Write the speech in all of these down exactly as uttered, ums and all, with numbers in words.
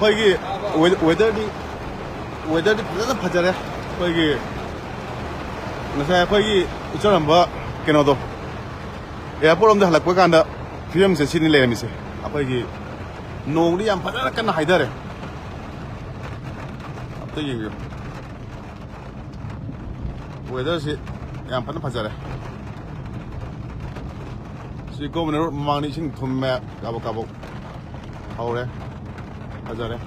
ꯑꯩꯈꯣꯏꯒꯤ ꯋꯦ-, ꯋꯦꯗꯔꯗꯤ, ꯋꯦꯗꯔꯗꯤ ꯐꯖꯅ ꯐꯖꯔꯦ꯫ ꯑꯩꯈꯣꯏꯒꯤ ꯉꯁꯥꯏ ꯑꯩꯈꯣꯏꯒꯤ ꯎꯠꯆꯔꯝꯕ ꯀꯩꯅꯣꯗꯣ, ꯑꯦꯌꯥꯔꯄꯣꯔꯠ ꯂꯣꯝꯗ ꯍꯜꯂꯛꯄ ꯀꯥꯟꯗ ꯐꯤꯕꯝꯁꯦ ꯁꯤꯅꯤ ꯂꯩꯔꯝꯃꯤꯁꯦ꯫ ꯑꯩꯈꯣꯏꯒꯤ ꯅꯣꯡꯗꯤ ꯌꯥꯝ ꯐꯖꯅ ꯀꯟꯅ ꯍꯥꯏꯊꯔꯦ꯫ ꯑꯝꯇ ꯌꯦꯡꯕꯤꯌꯨ꯫ ꯋꯦꯗꯔꯁꯤ ꯌꯥꯝ ꯐꯖꯅ ꯐꯖꯔꯦ꯫ ꯁꯤ ꯒꯣꯕꯔꯅꯔ ꯃꯃꯥꯡꯗ ꯏꯁꯤꯡ ꯊꯨꯝꯃꯦ, ꯀꯥꯕꯛ ꯀꯥꯕꯛ ꯍꯧꯔꯦ꯫ ꯐꯖꯔꯦ꯫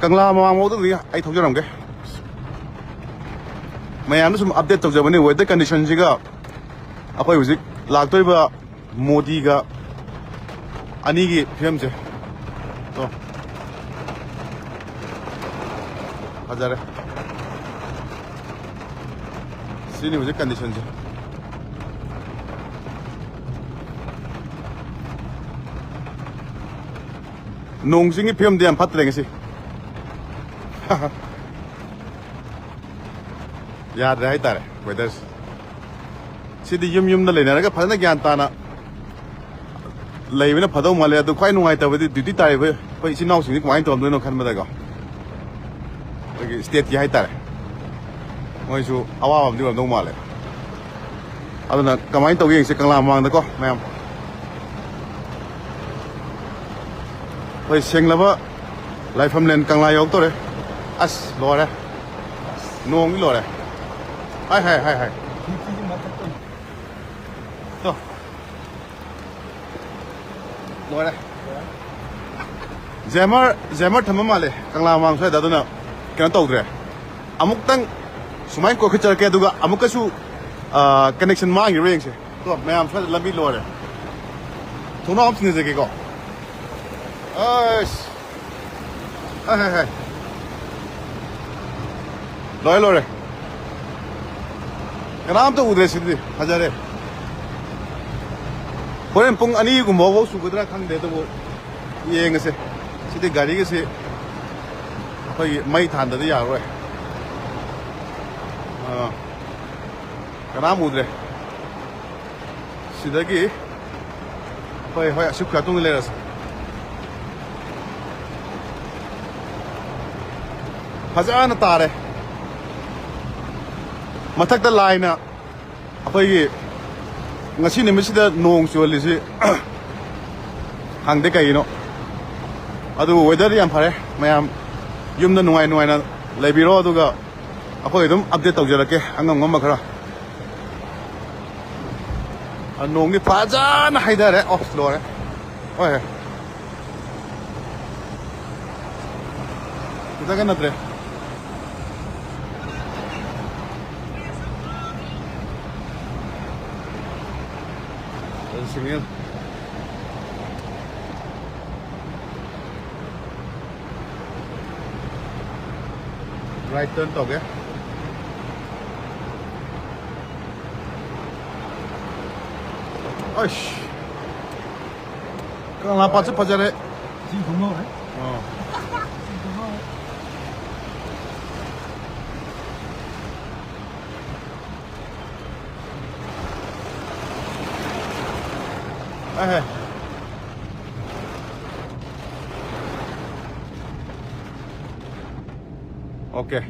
ꯀꯪꯂꯥ ꯃꯃꯥꯡ ꯐꯥꯎꯗꯗꯤ ꯑꯩ ꯊꯧꯖꯔꯝꯒꯦ꯫ ꯃꯌꯥꯝꯗ ꯁꯨꯝ ꯑꯞꯗꯦꯠ ꯇꯧꯖꯕꯅꯤ ꯋꯦꯗꯔ ꯀꯟꯗꯤꯁꯟꯁꯤꯒ꯫ ꯑꯩꯈꯣꯏ ꯍꯧꯖꯤꯛ ꯂꯥꯛꯇꯣꯏꯕ ꯃꯣꯗꯤꯒ ꯑꯅꯤꯒꯤ ꯐꯤꯕꯝꯁꯦ꯫ ꯇꯣ꯫ ꯐꯖꯔꯦ꯫ ꯁꯤꯅꯤ ꯍꯧꯖꯤꯛ ꯀꯟꯗꯤꯁꯟꯁꯦ꯫ ꯅꯣꯡ ꯆꯤꯡꯒꯤ ꯐꯤꯕꯝꯗꯤ ꯌꯥꯝ ꯐꯠꯇ꯭ꯔꯦ ꯉꯁꯤ꯫ ꯌꯥꯗ꯭ꯔꯦ ꯍꯥꯏꯇꯥꯔꯦ ꯋꯦꯗꯔꯁꯦ꯫ ꯁꯤꯗꯤ ꯌꯨꯝ ꯌꯨꯝꯗ ꯂꯩꯅꯔꯒ ꯐꯖꯅ ꯒ꯭ꯌꯥꯟ ꯇꯥꯅ ꯂꯩꯕꯅ ꯐꯗꯧ ꯃꯥꯜꯂꯦ꯫ ꯑꯗꯨ ꯈ꯭ꯋꯥꯏ ꯅꯨꯡꯉꯥꯏꯇꯕꯗꯤ ꯗ꯭ꯌꯨꯇꯤ ꯇꯥꯔꯤꯕ ꯑꯩꯈꯣꯏ ꯏꯆꯤꯟ ꯏꯅꯥꯎꯁꯤꯡꯁꯤ ꯀꯃꯥꯏꯅ ꯇꯧꯔꯝꯗꯣꯏꯅꯣ ꯈꯟꯕꯗꯀꯣ, ꯑꯩꯈꯣꯏꯒꯤ ꯁ꯭ꯇꯦꯠꯀꯤ ꯍꯥꯏꯇꯥꯔꯦ, ꯃꯣꯏꯁꯨ ꯑꯋꯥꯕ ꯑꯃꯗꯤ ꯑꯣꯏꯔꯝꯗꯧ ꯃꯥꯜꯂꯦ꯫ ꯑꯗꯨꯅ ꯀꯃꯥꯏꯅ ꯇꯧꯒꯦ ꯌꯦꯡꯁꯤ ꯀꯪꯂꯥ ꯃꯃꯥꯡꯗꯀꯣ ꯃꯌꯥꯝ꯫ ꯑꯩꯈꯣꯏ ꯁꯦꯡꯂꯕ ꯂꯥꯏꯐꯝꯂꯦꯟ ꯀꯪꯂꯥ ꯌꯧꯔꯛꯇꯣꯔꯦ꯫ ꯑꯁ, ꯂꯣꯏꯔꯦ꯫ ꯅꯣꯡꯗꯤ ꯂꯣꯏꯔꯦ꯫ ꯍꯥꯏ, ꯍꯥꯏ, ꯍꯥꯏ, ꯍꯥꯏ꯫ ꯇꯣ꯫ ꯂꯣꯏꯔꯦ꯫ ꯖꯦꯃꯔ, ꯖꯦꯃꯔ ꯊꯝꯕ ꯃꯥꯜꯂꯦ ꯀꯪꯂꯥ ꯃꯃꯥꯡ ꯁ꯭ꯋꯥꯏꯗ, ꯑꯗꯨꯅ ꯀꯩꯅꯣ ꯇꯧꯗ꯭ꯔꯦ꯫ ꯑꯃꯨꯛꯇꯪ ꯁꯨꯃꯥꯏꯅ ꯀꯣꯏꯈꯠꯆꯔꯛꯀꯦ, ꯑꯗꯨꯒ ꯑꯃꯨꯛꯀꯁꯨ, ꯑ, ꯀꯅꯦꯛꯁꯟ ꯃꯥꯡꯈꯤꯕ꯭ꯔꯥ ꯌꯦꯡꯁꯦ꯫ ꯇꯣ, ꯃꯌꯥꯝ ꯁ꯭ꯋꯥꯏꯗ ꯂꯝꯕꯤ ꯂꯣꯏꯔꯦ꯫ ꯊꯣꯡꯅꯥꯎ ꯑꯃ ꯊꯤꯡꯖꯒꯦꯀꯣ꯫ ꯑꯁ꯫ ꯍꯥꯏ, ꯍꯥꯏ, ꯍꯥꯏ꯫ ꯂꯣꯏꯔꯦ, ꯂꯣꯏꯔꯦ꯫ ꯀꯅꯥꯝꯇ ꯎꯗ꯭ꯔꯦ ꯁꯤꯗꯤ꯫ ꯐꯖꯔꯦ꯫ ꯍꯣꯔꯦꯟ ꯄꯨꯡ ꯑꯅꯤꯒꯨꯝꯕ ꯐꯥꯎ ꯁꯨꯒꯗ꯭ꯔꯥ ꯈꯪꯗꯦ, ꯑꯗꯨꯕꯨ ꯌꯦꯡꯉꯁꯦ꯫ ꯁꯤꯗꯤ ꯒꯥꯔꯤꯒꯁꯤ ꯑꯩꯈꯣꯏꯒꯤ ꯃꯩ ꯊꯥꯟꯗꯗꯤ ꯌꯥꯔꯔꯣꯏ꯫ ꯑꯥ꯫ ꯀꯅꯥꯝ ꯎꯗ꯭ꯔꯦ꯫ ꯁꯤꯗꯒꯤ ꯍꯣꯏ, ꯍꯣꯏ, ꯑꯁꯨꯛ ꯈꯔ ꯇꯨꯡꯗ ꯂꯩꯔꯁꯤ꯫ ꯐꯖꯅ ꯇꯥꯔꯦ꯫ ꯃꯊꯛꯇ ꯂꯥꯏꯅ ꯑꯩꯈꯣꯏꯒꯤ ꯉꯁꯤ ꯅꯨꯃꯤꯠꯁꯤꯗ ꯅꯣꯡ ꯆꯨꯍꯜꯂꯤꯁꯤ ꯈꯪꯗꯦ ꯀꯩꯒꯤꯅꯣ꯫ ꯑꯗꯨꯕꯨ weather ꯗꯤ ꯌꯥꯝ ꯐꯔꯦ꯫ ꯃꯌꯥꯝ ꯌꯨꯝꯗ ꯅꯨꯡꯉꯥꯏ ꯅꯨꯡꯉꯥꯏꯅ ꯂꯩꯕꯤꯔꯣ, ꯑꯗꯨꯒ ꯑꯩꯈꯣꯏ ꯑꯗꯨꯝ update ꯇꯧꯖꯔꯛꯀꯦ ꯑꯉꯝ ꯉꯝꯕ ꯈꯔ꯫ ꯑ, ꯅꯣꯡꯗꯤ ꯐꯖꯅ ꯍꯩꯊꯔꯦ꯫ ꯑꯣ, ꯂꯣꯏꯔꯦ꯫ ꯍꯣꯏ, ꯍꯣꯏ꯫ ꯈꯤꯇꯪꯒ ꯅꯠꯇ꯭ꯔꯦ꯫ Signal꯫ Right turn ꯇꯧꯒꯦ꯫ ꯑꯁ꯫ ꯀꯪꯂꯥ ꯄꯥꯠꯁꯨ ꯐꯖꯔꯦ꯫ ꯏꯁꯤꯡ ꯊꯨꯝꯍꯧꯔꯦ꯫ ꯑꯥ꯫ ꯏꯁꯤꯡ ꯊꯨꯝꯍꯧꯔꯦ꯫ ꯑꯍꯦ꯫ Okay꯫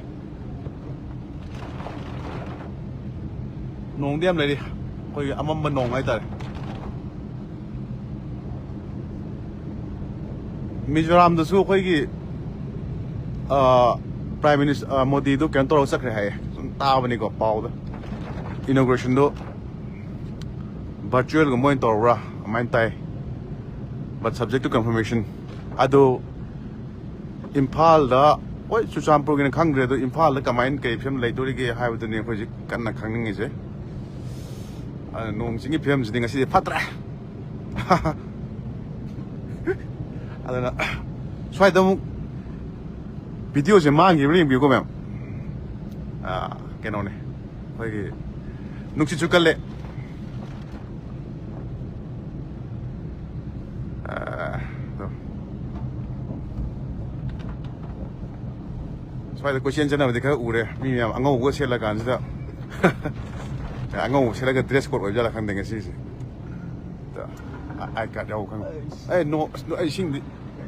ꯅꯣꯡꯗꯤ ꯌꯥꯝ ꯂꯩꯔꯤ꯫ ꯑꯩꯈꯣꯏꯒꯤ ꯑꯃꯝꯕ ꯅꯣꯡ ꯍꯥꯏꯇꯥꯔꯦ꯫ ꯃꯤꯖꯣꯔꯥꯝꯗꯁꯨ ꯑꯩꯈꯣꯏꯒꯤ, ꯑ, Prime Minister, ꯑ, ꯃꯣꯗꯤꯗꯨ ꯀꯩꯅꯣ ꯇꯧꯔꯒ ꯆꯠꯈ꯭ꯔꯦ ꯍꯥꯏꯌꯦ꯫ ꯁꯨꯝ ꯇꯥꯕꯅꯤꯀꯣ ꯄꯥꯎꯗ꯫ Inauguration ꯗꯨ virtual ꯒꯨꯝꯕ ꯑꯣꯏꯅ ꯇꯧꯔꯕ꯭ꯔꯥ ꯑꯗꯨꯃꯥꯏꯅ ꯇꯥꯏ꯫ But subject to confirmation꯫ ꯑꯗꯨ ꯏꯝꯐꯥꯜꯗ, ꯍꯣꯏ, ꯆꯨꯔꯆꯥꯟꯄꯨꯔꯒꯤꯅ ꯈꯪꯗ꯭ꯔꯦ, ꯑꯗꯣ ꯏꯝꯐꯥꯜꯗ ꯀꯃꯥꯏꯅ ꯀꯩ ꯐꯤꯕꯝ ꯂꯩꯗꯣꯔꯤꯒꯦ ꯍꯥꯏꯕꯗꯨꯅꯤ ꯑꯩꯈꯣꯏ ꯍꯧꯖꯤꯛ ꯀꯟꯅ ꯈꯪꯅꯤꯡꯉꯤꯁꯦ꯫ ꯑꯗꯨ ꯅꯣꯡ ꯆꯤꯡꯒꯤ ꯐꯤꯕꯝꯁꯤꯗꯤ ꯉꯁꯤꯗꯤ ꯐꯠꯇ꯭ꯔꯦ꯫ ꯑꯗꯨꯅ ꯁ꯭ꯋꯥꯏꯗ ꯑꯃꯨꯛ video ꯁꯦ ꯃꯥꯡꯈꯤꯕ꯭ꯔꯥ ꯌꯦꯡꯕꯤꯌꯨꯀꯣ ꯃꯌꯥꯝ꯫ ꯑꯥ, ꯀꯩꯅꯣꯅꯦ, ꯑꯩꯈꯣꯏꯒꯤ ꯅꯨꯡꯁꯤꯠꯁꯨ ꯀꯜꯂꯦ꯫ ꯑꯥ, ꯑꯗꯣ꯫ ꯁ꯭ꯋꯥꯏꯗ ꯀꯣꯏꯆꯦꯟ ꯆꯦꯟꯅꯕꯗꯤ ꯈꯔ ꯎꯔꯦ, ꯃꯤ ꯃꯌꯥꯝ ꯑꯉꯧꯕꯒ ꯁꯦꯠꯂ ꯀꯥꯟꯁꯤꯗ꯫ ꯑꯉꯧꯕ ꯁꯦꯠꯂꯒ dress code ꯑꯣꯏꯕ ꯖꯥꯠꯂ ꯈꯪꯗꯦ ꯉꯁꯤꯁꯦ꯫ ꯑꯗꯣ, ꯑꯥꯏ ꯀꯥꯔꯗ ꯌꯥꯎꯕ ꯈꯪꯉꯦ꯫ ꯑꯩꯁ꯫ ꯑꯦ, ꯅꯣ, ꯑꯁ, ꯅꯣ, ꯑꯩ ꯏꯁꯤꯡꯗꯤ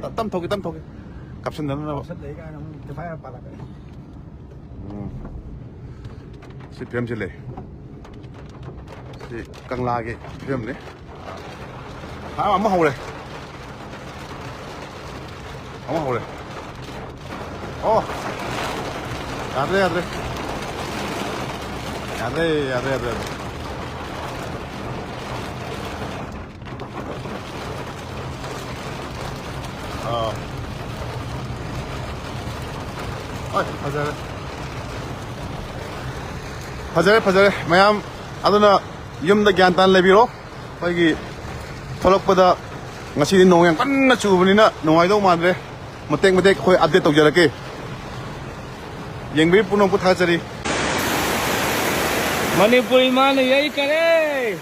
ꯇ-, ꯇꯝ ꯊꯧꯒꯦ, ꯇꯝ ꯊꯧꯒꯦ꯫ ꯀꯥꯞꯁꯤꯟꯗꯅꯕ꯫ ꯀꯥꯞꯁꯤꯜꯂꯛꯑꯦ ꯀꯥꯏꯅ ꯑꯃꯨꯛ ꯑꯦꯐ ꯑꯥꯏ ꯑꯥꯔ ꯄꯥꯜꯂꯛꯀꯅꯤ꯫ ꯎꯝ꯫ ꯁꯤ ꯐꯤꯂꯝꯁꯤ ꯂꯩ꯫ ꯁꯤ ꯀꯪꯂꯥꯒꯤ ꯐꯤꯂꯝꯅꯤ꯫ ꯑꯥ, ꯑꯃ ꯍꯧꯔꯦ꯫ ꯑꯃ ꯍꯧꯔꯦ꯫ ꯑꯣ꯫ ꯌꯥꯗ꯭ꯔꯦ, ꯌꯥꯗ꯭ꯔꯦ꯫ ꯌꯥꯗ꯭ꯔꯦ, ꯌꯥꯗ꯭ꯔꯦ, ꯌꯥꯗ꯭ꯔꯦ, ꯌꯥꯗ꯭ꯔꯦ꯫ ꯑꯥ꯫ ꯍꯣꯏ, ꯐꯖꯔꯦ꯫ ꯐꯖꯔꯦ, ꯐꯖꯔꯦ꯫ ꯃꯌꯥꯝ ꯑꯗꯨꯅ ꯌꯨꯝꯗ ꯒ꯭ꯌꯥꯟ ꯇꯥꯅ ꯂꯩꯕꯤꯔꯣ꯫ ꯑꯩꯈꯣꯏꯒꯤ ꯊꯣꯛꯂꯛꯄꯗ ꯉꯁꯤꯗꯤ ꯅꯣꯡ ꯌꯥꯝ ꯀꯟꯅ ꯆꯨꯕꯅꯤꯅ ꯅꯨꯡꯉꯥꯏꯗꯧ ꯃꯥꯟꯗ꯭ꯔꯦ꯫ ꯃꯇꯦꯛ ꯃꯇꯦꯛ ꯑꯩꯈꯣꯏ ꯑꯞꯗꯦꯠ ꯇꯧꯖꯔꯛꯀꯦ꯫ ꯌꯦꯡꯕꯤꯔꯤꯕ ꯄꯨꯝꯅꯃꯛꯄꯨ ꯊꯥꯒꯠꯆꯔꯤ꯫ ꯃꯅꯤꯄꯨꯔ ꯏꯃꯥꯅ ꯌꯩꯈꯔꯦ꯫